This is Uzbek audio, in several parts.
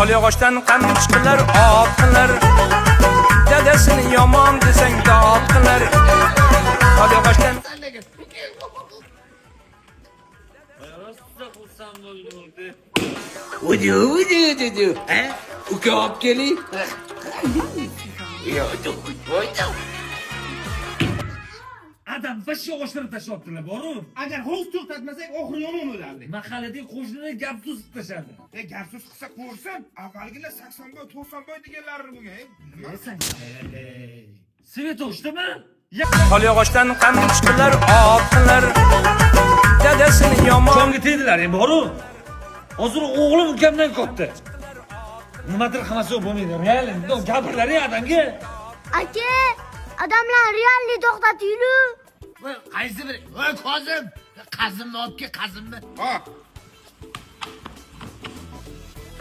Tol yog'ochdan qamchi qilar, ot qilar. Dadasini yomon desang, dod qilar. Tol yog'ochdan Rosa xursand bo'ldi. Udu, udu, udu. Ha? Uka, olib keling. Yo'q. Adam bosh yog'ochlari tashlayaptilar boru. Agar hovuz to'xtatmasak, oxiri yomon bo'lardi. Mahalladagi qo'shnilar gap so'z tashladi. E, gap so'z qilsa ko'rsin, avvalgilar 80 boy, 90 boy deganlari bo'lgan. E, Sen svet o'chdimi? Tol yog'ochdan qamchi qilar, ot qilar. Dadasini yomon Jonga tegdilar endi boru. Hozir o'g'lim ukamdan katta. Nimadir qilmasa bo'lmaydi. Real endi gapirlar adamga. Aka, odamlar realni to'xtatinglu. Voy, qaysi biri? Voy, Kozim. Qazimni olib kel, qazimni. Ha,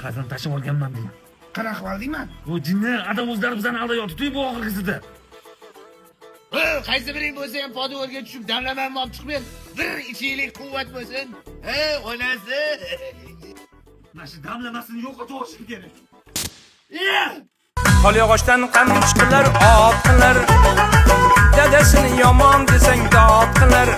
Qazan tashib olganman degan. Qanaqa qildingman? Bu jinni adam o'zlari bizani aldayotdi bu oxirgisida. Voy, qaysi biring bo'lsa ham podvolga tushib damlamamni olib chiqib ber. Bir ichiylik quvvat bo'lsin. He, onasi. Mana shu damlamasini yo'qotib olishim kerak. Tol yog'ochdan qamchi qilar, ot qilar. Dadasini yomon desang, dod qilar.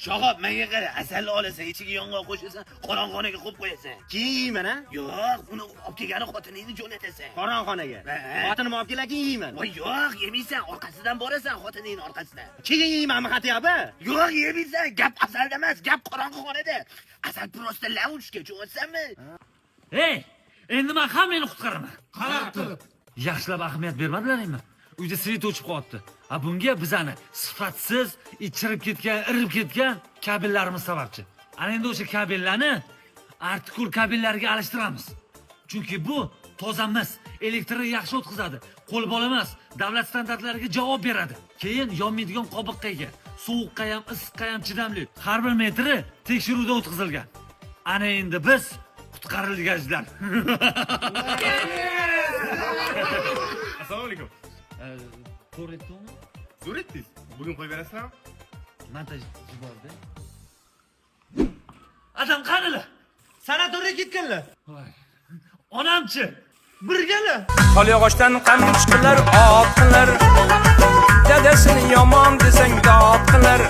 Shohob, menga qara, asalni olasan, ichiga yong'oq qo'shasan, qorong'onaga qo'yib qo'yasan. Keyin yeyman, a? Yo'q, uni olib kelgani xotiningni jo'natasan. Qorong'onaga. Ha. Xotinim olib kelar, keyin yeyman. Voy, yo'q, yemaysan, orqasidan borasan, xotiningni orqasidan. Keyin yeymanmi xatyapti? Yo'q, yemaysan, gap asalda emas, gap qorong'i xonada. Asal просто ловушка, tushunyapsanmi? Ey, endi men hammangni qutqaraman. Qanaqa qilib? Yaxshilab ahamiyat bermadilaringmi? Uyda svet o'chib qolyapti. A bunga bizani sifatsiz, ichirib ketgan, irib ketgan kabellarimiz sababchi. Ana endi o'sha kabellarni artikul kabellarga alishtiramiz. Chunki bu toza mis, elektrni yaxshi o'tkazadi. Qo'l bola emas, davlat standartlariga javob beradi. Keyin yonmaydigan qobiqqa ega, sovuqqa ham, issiqqa ham chidamli. Har bir metri tekshiruvdan o'tkazilgan. Ana endi biz qutqarilganlar. Assalomu alaykum. To'g'ri aytdimmi? Zo'r etdingiz. Bugun qo'yib berasizlarmi? Montaj yubordi. Adam qanilar? Sanatoriyga ketganlar. Voy. Onamchi? Birgalar. Tol yog'ochdan qamchi qilar, ot qilar. Dadasini yomon desang, dod qilar.